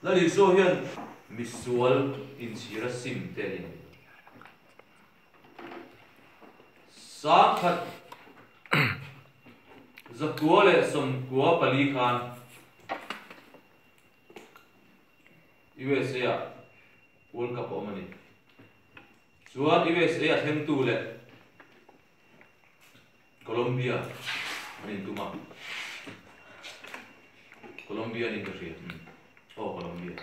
Lal Isua hian misual inchhira sim te a ni. Sangkhat 994 khan USA ah World Cup a awm a ni. Chuan USA a thlengtu leh Colombia an intum a. Colombia niin ka hria. Aw Colombia.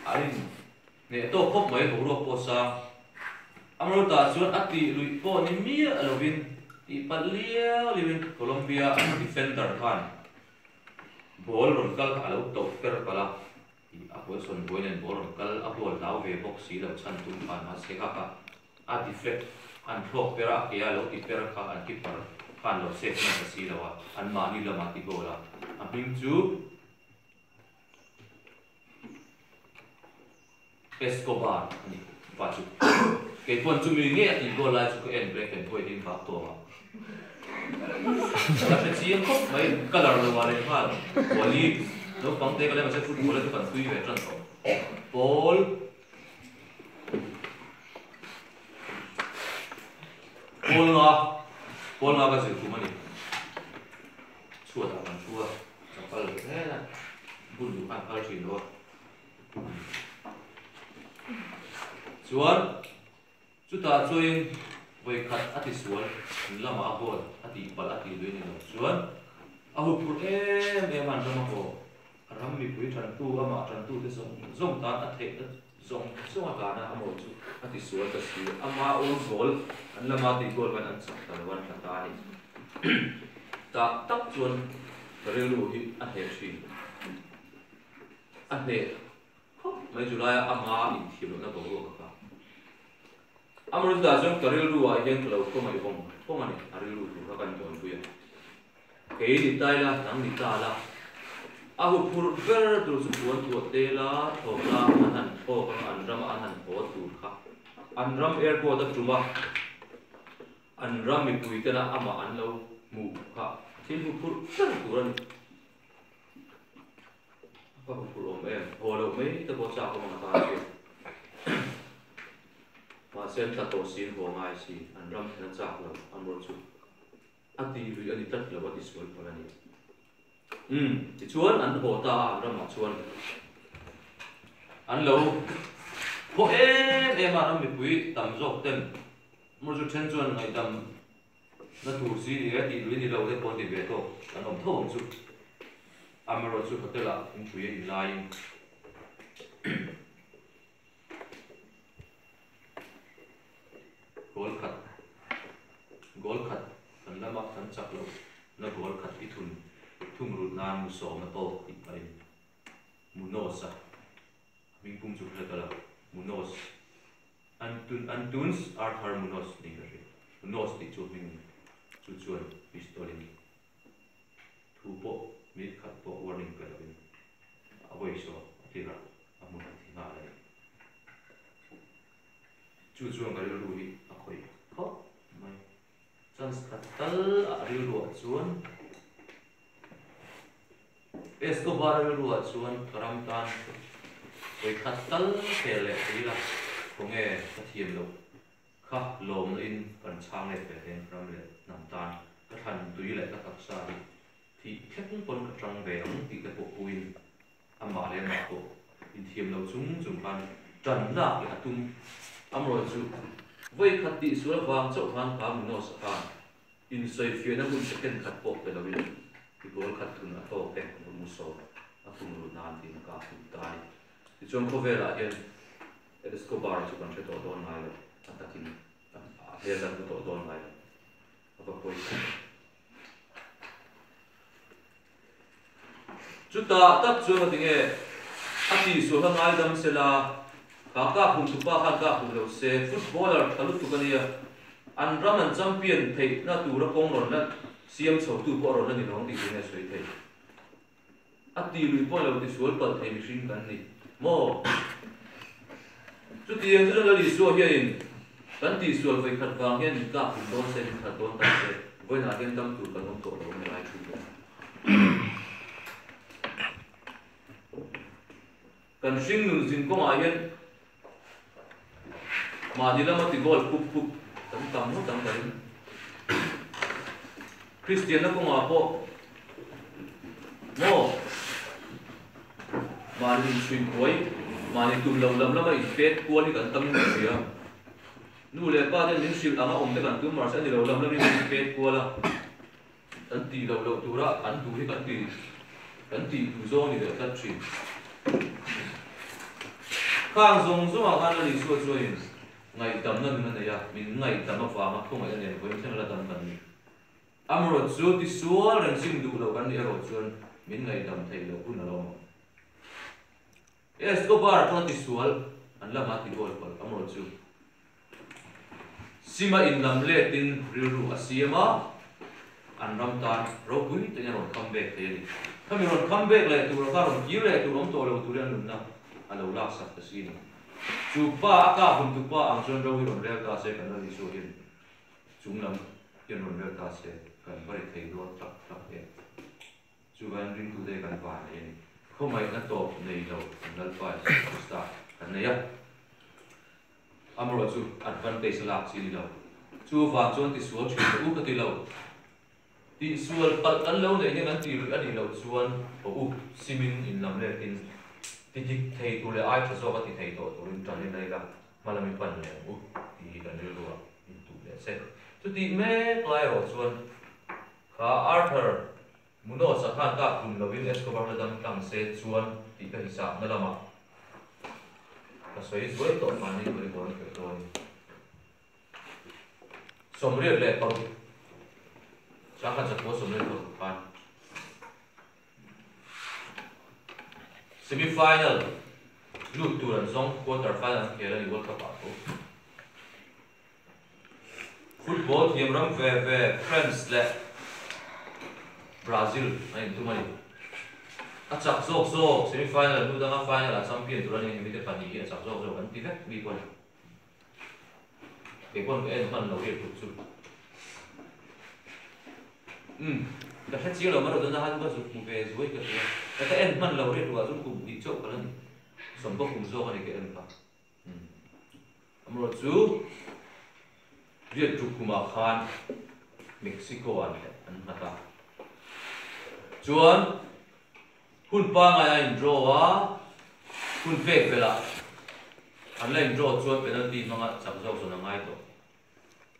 An in hneh tawk khawp mai boruak pawh sang. Amrutah chuan a tih luih pawh ni miah lovin tih palh liau liauin Colombia defender khan ball rawn kal kha a lo tauh per palh a. A position buai nen ball rawn kal a ball hlau ve bawk si lo chhan tum khan mahse kha kha a deflect an thlawk per a a ke a lo ti per kha an keeper khan lo save hman ta si lo a an mahni lamah ti goal a a hming chu Escobar a ni pa chu kei pawn chumi nge a tih goal lai chu ka en black and white in vak tawng a ka la hre chiang khawp mai colour lo ah leh nghal Wally naupang te ka la mahse football a chu kan tui ve tan tawh pawl pawl nga pawl nga ka zir kum a ni chhuat ah kan thu a chapal zel a bun duh khan phal thin lo a. Chuan chutah chuain vawikhat a tisual an lamah a goal a tih palh a tih lui a ni lo. Chuan a huphurh em em a an ram a haw. A ram mipui tantu amah tantute zawng zawng tan a theihna zawng zawng a tana a mawi chu a tisual ta si. Ama own goal an lama tih goal khan an chak ta lo a an tla ta a ni. Tah tak chuan ka rilru hi a hneh thin. A hneh khawp mai chu laia ama inthiam lohna boruak a kap. Amrutah chuan ka rilru ah hian ka lo khawngaih vawng vawng a ni, a rilru tur kha kan tawnpui a. Kei ni tai la, nang ni ta la. A huphurh ber tur chu puan tuah te la, thlawk la, an han thlawk anga an rama an han haw tur kha. An ram airport a tum a, an ram mipui tena amah an lo hmuh kha thil huphurh ber tur a ni. Ka huphurh awm em? Haw loh mai te pawh chak awm ang a tan chuan. Mahse an tla tawh siin haw ngai si, an ram thlen a chak lo, amrawh chu a ti lui a ni tlat lo a ti sual palh a ni. Umm, tichuan an haw ta a an ramah chuan an lo haw em em a, ram mipui tam zawk ten amrawh chu then chuan ngaihdam Na tur si ni e tih lui ni lo te pawh an ti ve tawk an awm tho ang chu. Amaherawh chu hotel ah thingpui a in laiin goal khat goal khat kan lama kan chak loh na goal khat i thun thung rut nan mu sawm a tawk tih pahin Munoz a hmingpum chu ka hre ta lo Munoz Antuns Arthur Munoz niin ka hria. Munoz tih chu hming a ni. Chu chuan pistol in thu pawh minute khat pawh warning pe lovin a vawi saw a tir a, a hmun a thi nghal a ni. Chu chuan ka rilru hi a khawih khawp mai. Chance khat tal ah rilruah chuan Escobar rilruah chuan ka ram tan vawi khat tal khel leh thei ila khawnge ka thiam loh kha lawmna in kan chhang let ve thei ang ka ram leh hnam tan ka thlan tui leh ka taksa hi thih thleng pawn ka tang ve ang tih te pawh puiin amah leh amah pawh inthiam lo chung chung khan tan lak leh a tum amarawh chu vawi khat tih sual avang chauh khan ka Munoz a khan Insawifiahna hun second khat pawh pe loin i goal khat thun a tawk e, lo mu sawm a khum lut nan tiin ka hmuh ta a ni. Tichuan khawvelah hian Escobar chu kan hre tawh dawn ngai lo, a takin a hmel kan hmu tawh dawn ngai lo, a va pawi khawp. Chutah tak chuan ka ti nge, a tihsual kha ngaidam se la, kha kap hum tupa khan kap hum lo se, footballer tha lutuk a nia, an ram an champion theihna tura kawng rawn la siam chho tu pawh a rawn la ni lo ang tih chu nge sawi thei. A ti lui pawh lo tisual palh thei mihring kan ni maw? Chutiang chu Lal Isua hianin kan tihsual vawikhat vang hian min kap hum dawn se, min that dawn ta se, vawiinah hian dam tur kan awm tawh lo a ni lai thu pawh. Kan hringnun zin kawngah hian mahni lama ti goal pup pup kan tam ngawt ang ka ring. Kristianna kawngah pawh maw mahni inchhuin huai, mahni tum lo lam lama inpet kual hi kan tam in ka hria. Nu leh pa ten min hrilh anga awm te kan tum mahse a ni lo lam lamin min inpet kual a. Kan tih loh loh tura an duh hi kan ti kan tih duh zawng a ni leh tlat thin. Khang zawng zawngah khan Lal Isua chuanin ngaihdamna nun a nei a, min ngaihdam avanga khawngaih a nen vawiin thleng la dam kan ni. Amaherawh chu tisual reng sim duh loh kan nih erawh chuan min ngaihdam theih loh hun a lo awm ang. Escobar pawh a tisual an lamah a ti goal palh amaherawh chu Sima inlam letin rilru a siam a, an ram tan ropui takin a rawn come back thei a ni. Khami rawn come back leh tur kha rawn kir leh tur awm tawh lo turin a nunna a lo laksak ta si ni. Chu pa a kap hun tu pa ang chuan ro hi rawn rel ta se kan Lal Isua hian chung lam hian rawn rel ta se kan va ri thei dawn tak tak em. Chuvain ringtute kan van nei a ni. Khawngaihna tawp nei lo kan Lalpa Isua Krista kan nei a. Amaherawh chu advantage a lak chi a ni lo. Chuvang chuan tisual thin teh u ka ti lo. Tihsual palh kan lo neih hian kan tih rih a nih loh chuan haw u simin inlam letin ti dik thei tur leh ai tha zawk a ti thei tawh turin tan i lei la, hma lam i pan leh ang u tih hi kan rilruah intuh leh se. Chutih mek lai erawh chuan kha Arthur Munoz-a khan kap hlum lovin Escobar la dam tlang se chuan tih ka hisapna lamah ka sawi zuai tawh mahni volleyball an khelh dawn. 86 1986 khan semi final lut tur an zawng quarter final an khel a ni World Cup ah tho. Football thiam ram ve ve France leh Brazil an intum a ni. A chak zawk zawk semi final hnu danga final ah champion tur a ni hemi te pahnih hi a chak zawk zawk an ti vek mi pawn. Kei pawn ka en hman lo riat ruk chu. Umm ka hre chiang lo Maradona khan ka zuk hmu ve zuai ka hria. Ka en hman lo riat ruk ah chuan kum hnih chauh ka la ni. Sawmkaw kum zawk a ni ka en kha. Amaherawh chu riat ruk kumah khan Mexico an an nghat a. Chuan hun pangai a in draw a, hun pek velah an la in draw chuan penalty hmanga chak zawk zawn a ngai tawh.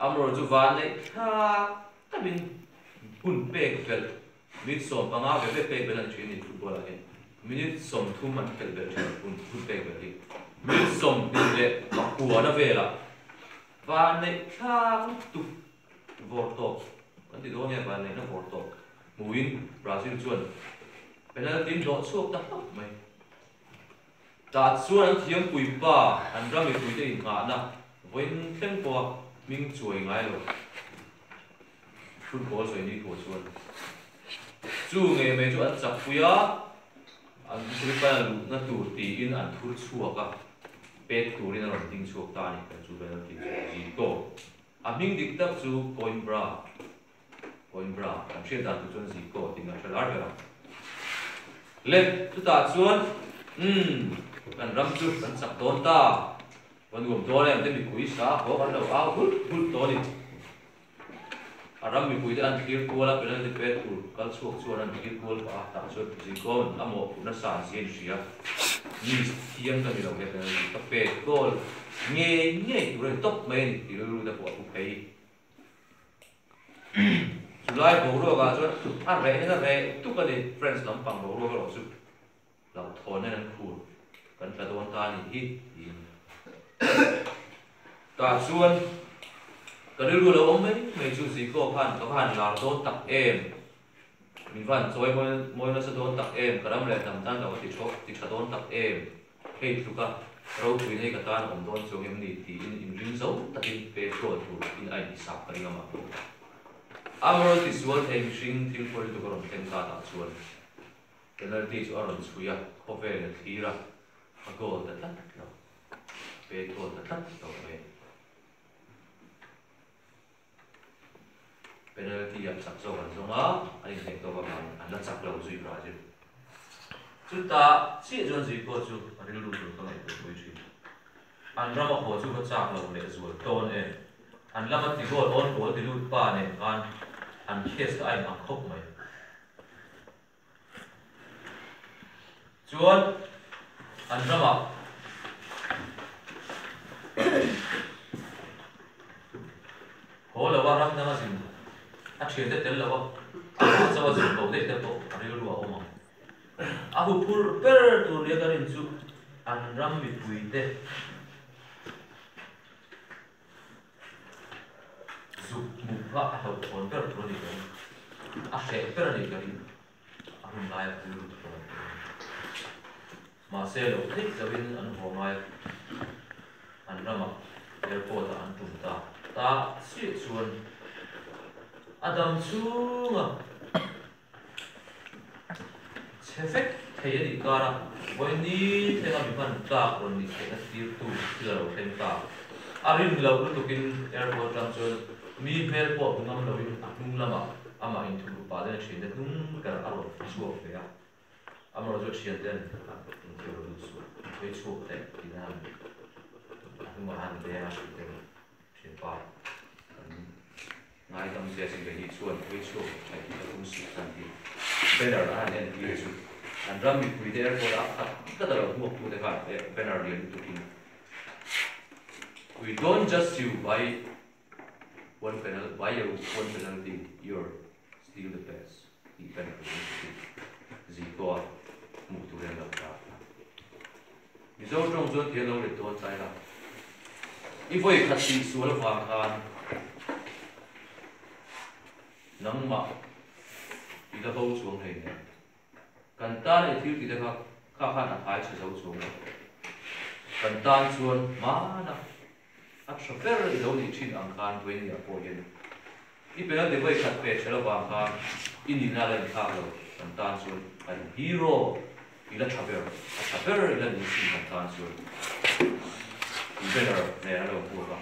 Amaherawh chu van neih thlak takin hun pek belh minute 15 ve ve pek belh a ni thin a ni football ah hian minute 30 an khelh belh thin hun hun pek belh hi minute 29 na velah van neih thlak lutuk vawr tawp kan ti dawn nge van neihna vawr tawp hmuin Brazil chuan penalty an hlawh chhuak ta hlauh mai. Tah chuan an thiampui pa an ram mipuite innghahna vawiin thleng pawha hming chuai ngai lo football sawi ni khawh chuan chu ngei mai chu an chakpui a, an semi final luhna tur tiin an thur chhuak a, pet turin a rawn ding chhuak ta a ni kan chu penalty chu Zico a hming dik tak chu Coimbra Coimbra kan hriat dan tur chuan Zico tih kan hre lar ber a. Le, chutah chuan umm kan ram chu kan chak dawn ta, va nuam dawn em te mipui sa haw kan lo au hulh hulh tawh a ni. A ram mipuite an thlir kual a, penalty pet tur kal chhuak chuan an thlir kual pah a, tah chuan Zico'n a mawhphurh nasa an zia in hria. Mi thiam ka ni lo he penalty ka pet goal ngei ngei tur a ni tawp mai a ni ti rilru te pawh a pu phei. Chulai boruakah chuan a reh hian a reh tuk a ni, France lampang boruak erawh chu hlauhthawn hian an khur kan tla dawn ta a nih hi tiin tah chuan ka rilru lo awm mai mai chu Zico khan ka va han lar dawn tak em, min va han chawi mawi nasa dawn tak em, ka ram leh hnam tan ka va ti tha dawn tak em. Hei tluka ropui nei ka tan awm dawn chuang em ni tiin inring zo takin petrol tur in a intisap ka ring a mah. Amaherawh tisual thei mihring thil pawi lutuk a rawn thleng ta tah chuan penalty chu a rawn chhui a, khawvel a thlir a, a goal ta tlat lo, petrol ta tlat lo mai. Penalty ah chak zawk an zawng a, an inhnek tawk avangin an la chak lo zui Brazil. Chutah chiah chuan Ziko chu a rilru tur ka ngaihtuah pui thin. An rama haw chu va chak lo leh zual tawn em? An lama ti goal awn pawl ti lut pa nen khan an case kha a inang khawp mai. Chuan an ramah haw lo a ram danga zin a thiante tel lo a amah chauh a zin ko daih te pawh a rilru a awm ang. A huphurh ber tur nia ka rin chu an ram mipuite zuk hmuh kha a hlauhthawn ber tur a nih ka ring. A hreh ber a nih ka ring. A hun laia ka rilru tur a nih. Mahse lo theih lovin an haw ngai a, an ramah airport ah an tum ta ta chiah chuan a dam chhunga Chhe vek thei a nih kar a, vawiin thlenga mi hman tlak rawn nih theihna tirtu thil a lo thleng ta. A rin loh lutukin airport atang chuan mi hmel pawh hmu ngam loin a hnung lamah amah inthup pah ten a thiante hnung ber a rawn chhuak ve a. Amaherawhchu a thianten an inthiam lo lut suh, hawi chhuak teh tiin a han a hnungah a han leng a thianten thianpa kan Ngaidam che sin kei hi chuan hawi chhuak thaih ka tum suh tan hi banner a han en tir chu an ram mipui te airport a khat tlat a lo hmuak tu te khan banner lian lutuk in We don't just you by one penal by your one penalty you're still the best tih banner lian lutuk in Ziko a hmuh tur hian lo ta. Mizo tawng chuan thian lo let dawn chai la. I vawi khat tih sual avang khan nangmah i la bo chuang hlei nen. Kan tan i thil tih te kha kha khan a thai chhe zo chuang lo. Kan tan chuan hmana a tha ber i lo nih thin ang khan Vawini-ah pawh hian i penalty vawi khat pe chhe lovang khan i nihna la inthlak lo. Kan tan chuan kan hero I la tha ber, a tha ber i la ni sin kan tan chuan i banner nen a lo hmuak a.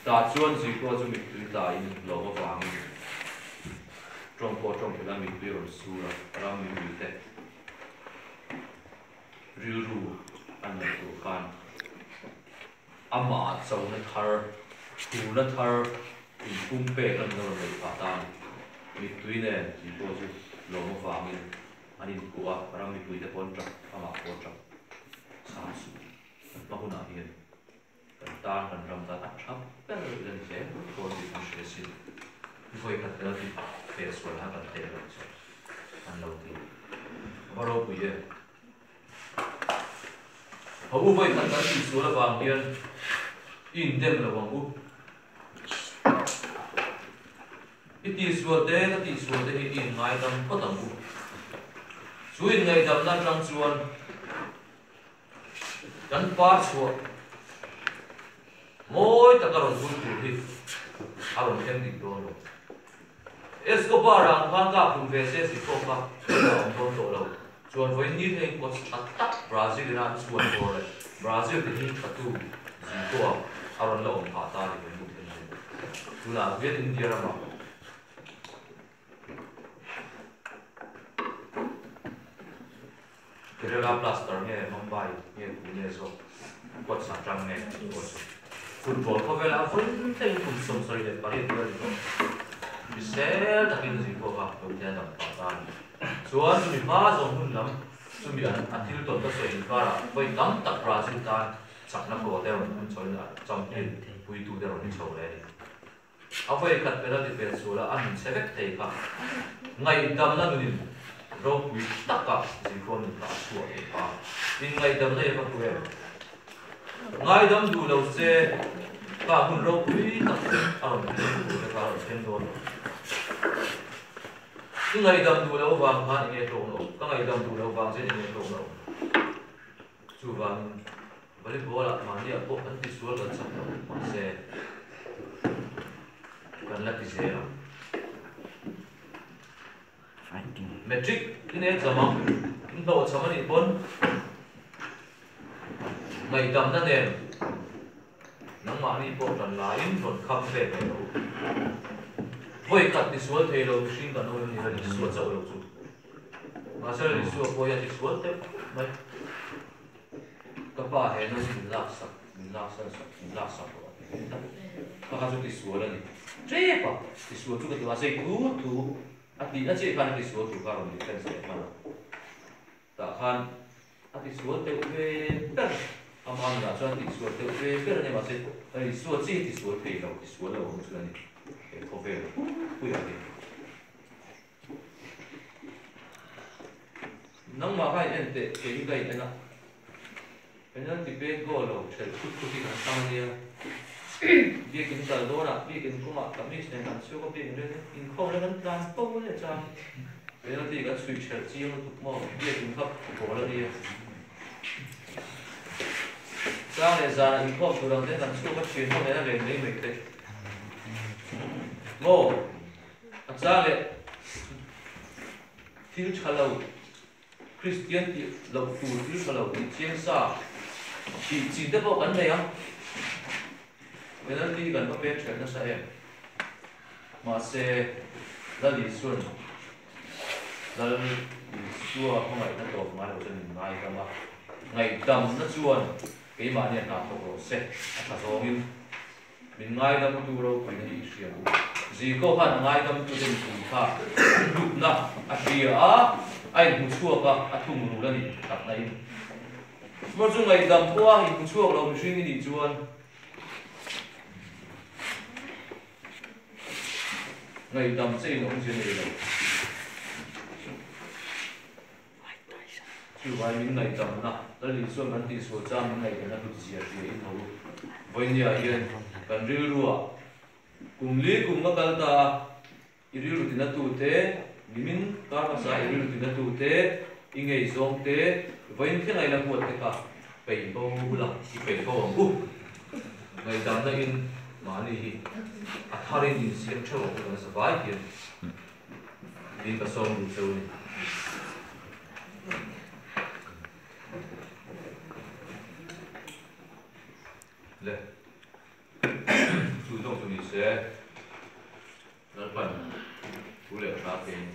Tah chuan Zikua chu mittui tla in lawm avangin tawng pawh tawng thei la mittui a rawn sur a, ram mipui te rilru a ngaihtuah khan amah chona thar, phurna thar inpumpek a nuna rawn neih phah ta a ni. Mittui nen Zikua chu lawm avangin An inkuh a, ram mipuite pawh an tap, amah pawh a tap chhang suh. Kan hma hunah hian kan tan, kan ram tan a tha ber ila ni hle dawn tih kan hria sin. I vawi khat penalty pek sual kha kan teh loh chu an lo ti. A va ropui em? A u vawi khat kan tih sual avang hian i indem lo ang u. I tihsual te ka tihsual te hi i inngaidam phawt ang u. Chu inngaidamna atang chuan kan par chhuah mawi taka rawn vul tur hi a rawn thleng dik dawn lo. Escobar ang khan kap hlum ve se si pawh kha a awm dawn tawh lo. Chuan vawiin ni theiin coach tha tak Brazil ina an chhuan tur leh Brazil te hming tha tu Zico-a a rawn la awm phah ta a ni vawiin ni theiin hian. Tunah hian India ramah Kerala Blaster nge Mumbai nge Pune zawk coach a tang mek tih pawh chu football khawvelah vawiin theiin kum 78 vel a ni tawh. Hrisel takin Zico kha lo tia dam phah ta a ni. Chuan chumi hma zawng hun lam chumi an a thil tawn ka sawi inkarah vawi tam tak Brazil tan chakna goal te rawn hun chhoin a champion puitu te rawn ni chho leh a ni. A vawi khat penalty pet sual a a nun chhe vek thei kha ngaihdamna nunin ropui taka zikhawn nun kha a chhuah thei kha inngaihdamna hi a va hlu em? Ngaidam duh lo se ka hun ropui tak a rawn thleng tur te kha a rawn thleng dawn lo. I ngaihdam duh loh vang khan enge hlawk na awm? Ka ngaihdam duh loh vang chuan enge hlawk na awm? Chuvangin volleyball ah mahniah pawh kan tisual kan chak lo mahse kan la ti zel ang. Matric in exam ang in hlawhchham anih pawn ngaihdamna nen Nangmahni pawh tan laiin rawn kham ve mai rawh u. Vawi khat tisual thei lo mihring kan awm em ni la Isua chauh lo chu. Mahse Isua pawh hian tisual teuh mai. Ka pa he no hi min laksak, min laksan sak, min laksak rawh a ti ve ta. Ka kha chu tisual a ni. Tep a, tisual chu ka ti mahse i thu thu a tihna chiah khan a tisual tur kha a rawn defense leh hman a. Tah khan a tisual teuh ve ber, ama nunah chuan tihsual teuh ve ber a ni mahse Isua chi hi tisual thei lo, tisual lo ang chu a ni he khawvel puiah hi. Nangmah kha in en teh, kei hi ka in en a, penalty pek goal lo ṭhelh khut khut hi kan hrang a nia. Biakin kal dawnah biakin kawngah kamis nen kan chhuak a, biakin ren inkhawm ren kan tlan fo a nia chuan penalty kan chhuih ṭhelh chiang lutuk maw, biakin kha ball a nia. Chang leh zanah inkhawm tur ang ten kan chhuak a, ṭhian ho nena ren mai mai te maw. A chang leh thil tha lo, Kristian tih loh tur thil tha lo tih chiang sa tih chin te pawh kan nei ang. Penalty kan va pek ṭhelh nasa em? Mahse, Lal Isua'n Lal Isua hmangaihna tawp ngai lo chuan min ngaidam a, ngaihdamna chuan keimahni a hna thawk rawh se, a tha zawngin. Min ngaidamtu ropui na i hria u. Ziko khan a ngaidamtute mipui kha an hlutna a hria a, a inhmu chhuak a, a thungrul a ni takna in. Chumawr chu ngaihdam pawh a inhmu chhuak lo mihring i nih chuan ngaihdam che in awmzia nei lo. Chuvai min ngaihdamna, Lal Isuan kan tihsual chang min ngaihdamna hlut zia hria in ho u. Vawinia hian kan rilruah kum li kum a kal ta a, i rilru tina tute, nimin kar hmasa i rilru tina tute, i ngei zawng te, vawiin thleng a i la huat te kha peih bo la, i peih bo ang u. Ngaihdamna in mahni hi a tharin insiam theuh ang u kan zavai hian. Tiin ka sawm duh cheu a ni. Le, chu zawng chu ni se, Lalpan thu leh hla tein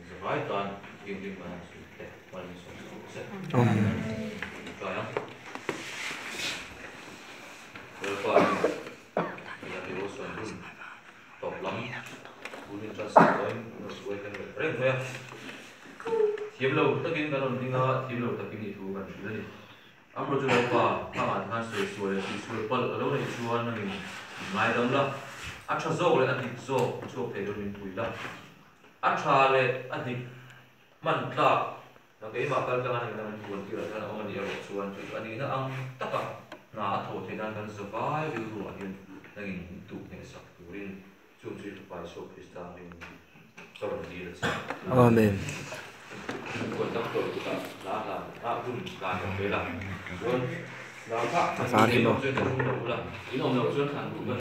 zavai tan thianghlim kan han chhui te hmalin sawm sak rawh se. Amen. Tlai ang. Lalpa in ila devotion hun Tawp lam building trust pawhin an rawn hruai kan reng reng mai a. Thiam lo takin kan rawn ding a, thiam lo takin i thu kan hrilh a ni. Amro chu Lalpa hmangah te khan sawi sual leh tih sual palh a lo neih chuan nangin min ngaidam la, a tha zawk leh a dik zawk chhuak thei dawn min pui la. A tha leh a dik hman tlak na keimah kal tlanga nangin a min puan tirah chuan a awm a nih erawh chuan chu chu a nihna ang taka hna a thawh theih nan kan zavai rilruah hian nangin min tuh hnehsak turin chung chu i Fapa Isua Krista hming ka rawn dil a che. Amen. Kan tak tawh lutuk a hla hla ah hun tlan kan vel a chuan hla kha A var hi maw? in awm lo chuan in awm loh chuan thlan duh ka.